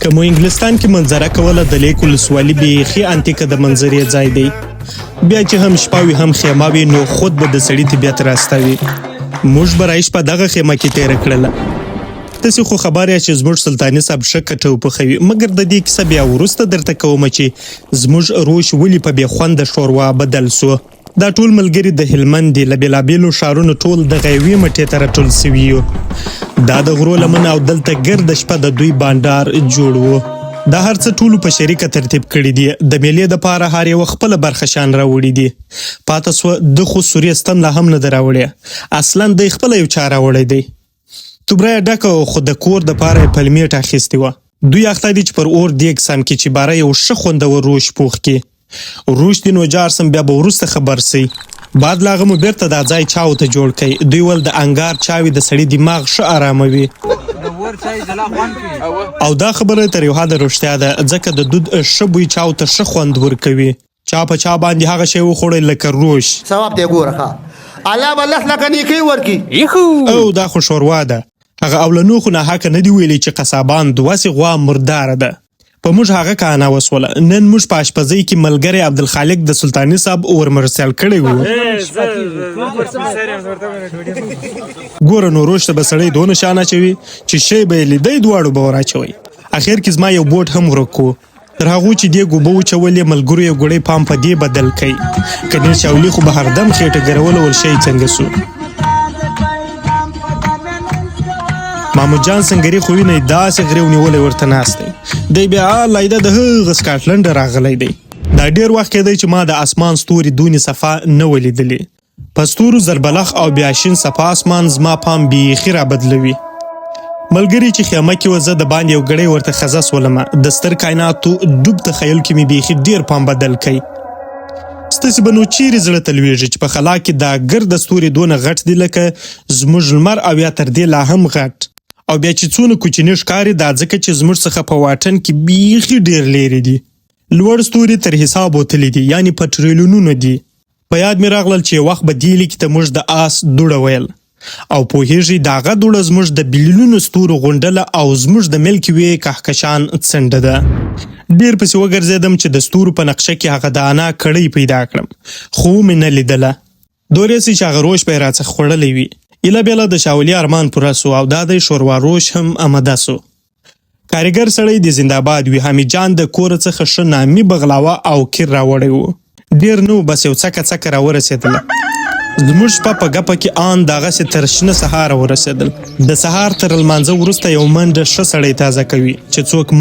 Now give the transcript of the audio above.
که مو انګلستان کې منظره کوله، د لیک ولسوالي بیخي انتیکه د منظرې ځای دی. بیا چې هم شپه وي هم خیمه وي، نو خود به د سړي طبیعت راسته وي. موږ برای شپه دغه خیمه کې تېره کړله. تاسې خو خبر یاست چې زموږ سلطاني صاحب ښه کټو پخوي، مګر د دې کیسه بیا وروسته درته کوم چې زموږ روش ولې په بې خونده ښوروا بدل شو. دا ټول ملګري د هلمند دي، له بېلابېلو ښارونو ټول دغه یوې مټې ته راټول شوي یو. دا د غرو لمنه او دلته ګرده شپه د دوی بانډار جوړ وو. دا هر څه ټولو په شریکه ترتیب کړي دي. د مېلې دپاره هر یوه خپله برخه شیان راوړي دي. پاته شوه ده خو سورې ستن لا هم نه ده راوړې. اصلا دی خپله یو چا راوړی دی. توبره یې ډکه وه خو د کور دپاره یې پلمېټ اخیستې وه. دوی اخته دي چې پر اور دیګ سم کړي چې باره یو ښه خوندور روش پوخ کړي. روش دې نو جار سم بیا به وروسته خبر سئ. بعد له هغه مو بیرته دا ځای چاو ته جوړ کړئ. دوی ول د انګار چاوې د سړي دماغ ښه آراموي. او دا خبره تر یو حده رښتیا ده ځکه د دود ښه بوی چاو ته ښه خوند ورکوي. چا په چا باندې هغه شی وخوړی لکه روش. ثواب دی ګوره ښه الله به لس لکه نیکۍ ورکړي. او دا خو ښوروا ده. هغه اولنو خو ناحقه نه دي ویلي چې قصابان دوسې غوا مرداره ده. په موږ هغه کانه وسوله. نن موږ په اشپزۍ کې ملګری عبدالخالق د سلطاني صاحب ورمرسیال کړی وو. ګوره نو روش ته به سړی دونه شان اچوي چې شی به یې لیدی دواړو به وراچوی. اخر کې زما یو بوټ هم ورک و. تر هغو چې دې ګوبه وچولې ملګرو یې ګوړۍ پام په دې بدل کړ. کنې شاولي خو به هردم خېټه ګروله ول شی څنګه سو. محمود جان سنګری خو وینئ داسې غریو نیولی ورته ناست دی. دی بیا لایده د هغه سکاټلنډه راغلی دی. دا ډېر وخت کېدی چې ما د اسمان ستوري دونې صفا نه وه لیدلي. په ستورو زربلخ او بیا شین صفا اسمان زما پام بیخي را بدلوي. ملګري چې خیمه کې وه زه د باندې یو ګړی ورته خزه سولم. د ستر کایناتو ډوب تخیل کې مې بیخي ډېر پام بدل کړ. ستاسې به نو چیرې زړه ته لویږي چې په خلا کې دا ګرده ستوري دونه غټ دي لکه زموږ لمر او یا تر دې لا هم غټ. او بیا چې څونه کوچني ښکاري دا ځکه چې زموږ څخه په واټن کې بیخي ډېر لیرې دي. لوړ ستوري تر حساب وتلي دي یعنې په ټریلیونونو دي. په یاد مې راغلل چې یو وخت به دې لیکې ته موږ د آس دوړه ویل او پوهیږئ داغه دوړه زموږ د بیلیونونو ستورو غونډله او زموږ د ملکي وې کهکشان څنډه ده. ډیر پسې وګرځیدم چې د ستورو په نقشه کې هغه د انا کړۍ پیدا کړم خو ومې نه لیدله. دورې سي چې هغه روش به یې راڅخه خوړلی وي. ایله بیله د شاولي ارمان پوره سو او دا دی ښوروا روش هم امده سو. کاریګر سړی دې زنده‌باد وي حمید جان د کوره څخه ښه نامي بغلاوه او کیر راوړی وو. ډېر نه و بس یو څکه څکه راورسېدله. زموږ شپه په ګپه کې آن دغسې تر شنه سهاره ورسېدل. د سهار تر لمانځه وروسته یو منډه ښه سړی تازه کوي چې څوک